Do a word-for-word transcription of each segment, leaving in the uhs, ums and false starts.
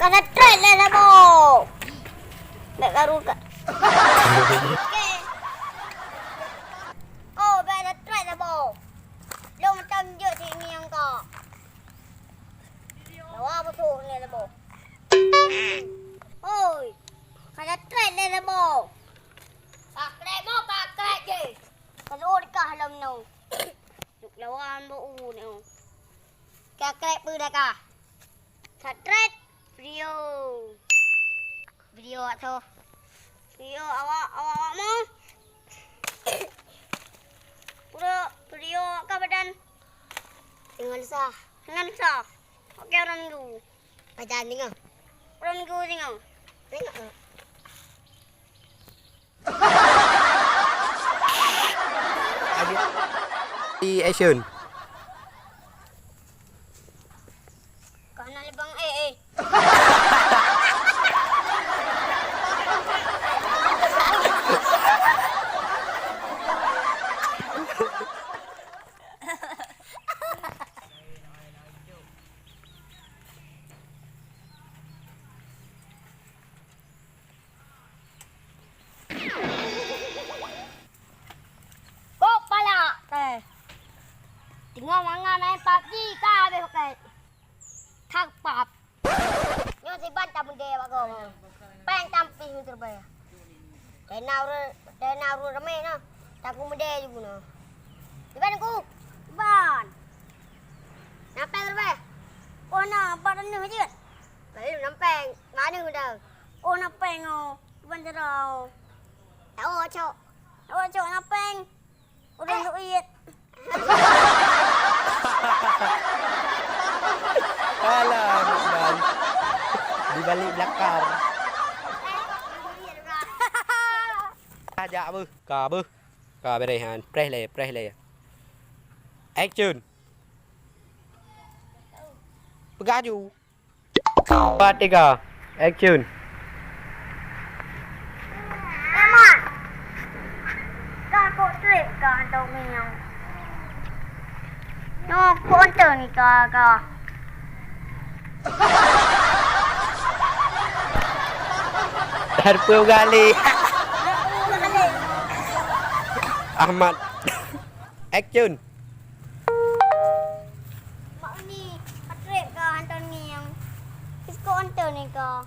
Ka strike lé saboh. Bèk karu ka. Ko bèk strike saboh. Lôn macam jeuet si ngieng ka. Lawa beutôi lé saboh. Oi. Ka strike lé saboh. Ka krek mo, ka krek je. Ka lôn kah lom nyoe. Lawan bo u nyoe. Ka krek peue dah kah? Ka strike video. Video awak tu. Video awak, awak, awak mau. Udah video awak ka badan. Dengan sah. Dengan sah. Oke, orang minggu. Pajan tengok. Orang minggu tengok. Tengok. Action. Kau nak lebang eh, eh. Kok palak teh. Teungoh mangan main PUBG ka habéh pakai. Thak pap. Nyoe siban tameudeh bak gob. Péng tampih meuteurbai. Dena ureueng, dena ureueng ramé na. Taku meudeh ju na. Siban ku. Ban. Na péng teurbai. Oh na, empat ratus jeuet. Lalu na péng. Mana udah? Oh na péng oh. Siban jera oh. Tahu cok. Tahu cok na péng. Udah duit. Alah, Mak Dan. Di balik belakang. Ajak beuh, ka beuh. Ka beres han. Preh le, preh le. Action. Peugah ju. Dua, tiga. Action. Emang. Ka kok trip ka hantom ngieng. Nyoe kok ente ni ka, ka. Harpeue gali. Ahmad. Action. Mak ni, Patrick ka hantom ngieng. Iskok hantom ni ka.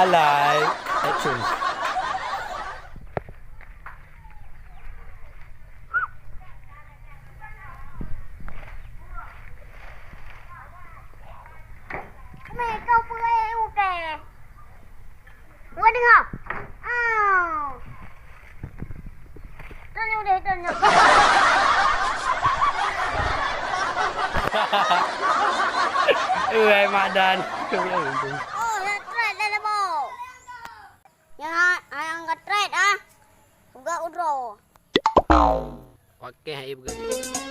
Alai. Action. Mei kau peue ukai. Wah, dengar. Ah. Tanya udah, tanya. Wahai Mak Dan. Oh, dah try dah lama. Yang, yang nggak try ah. Uga udro. Oke, hai, begitu.